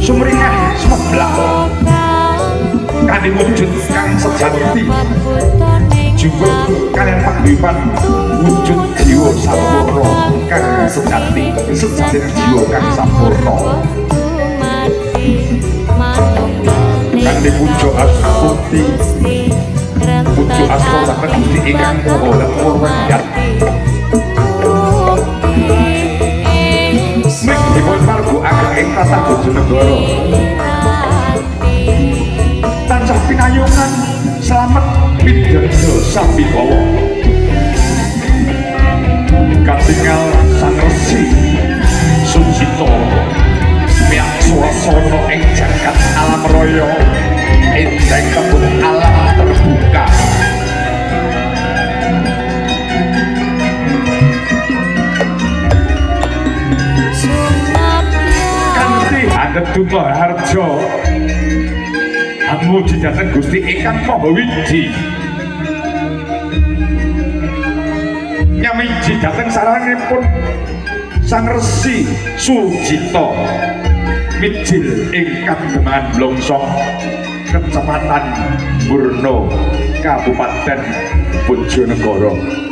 Sumringah sumeblak kanthi wujud kang sejati jumbuh kaliyan paguyuban wujud jiwa sampurna kang sejati, sejatine jiwa kang sampurna. Kanthi puja astuti, puja asta dhateng Gusti ingkang Maha Lemur. Mrikipun margo ageng ing tlatah Bojonegoro tansah pinayungan slamet midada sambikawa. Katingal Sang Resi Sujita miyak swasana ing jagat alam raya enjang tembung alam terbuka. Kanthi handhet duka harja hamuji dhateng Gusti ingkang Maha Wiji, nyamiji dhateng sarangipun Sang Resi Sujita mijil ing Kademangan Blongsong, Kecamatan Burno, Kabupaten Bojonegoro.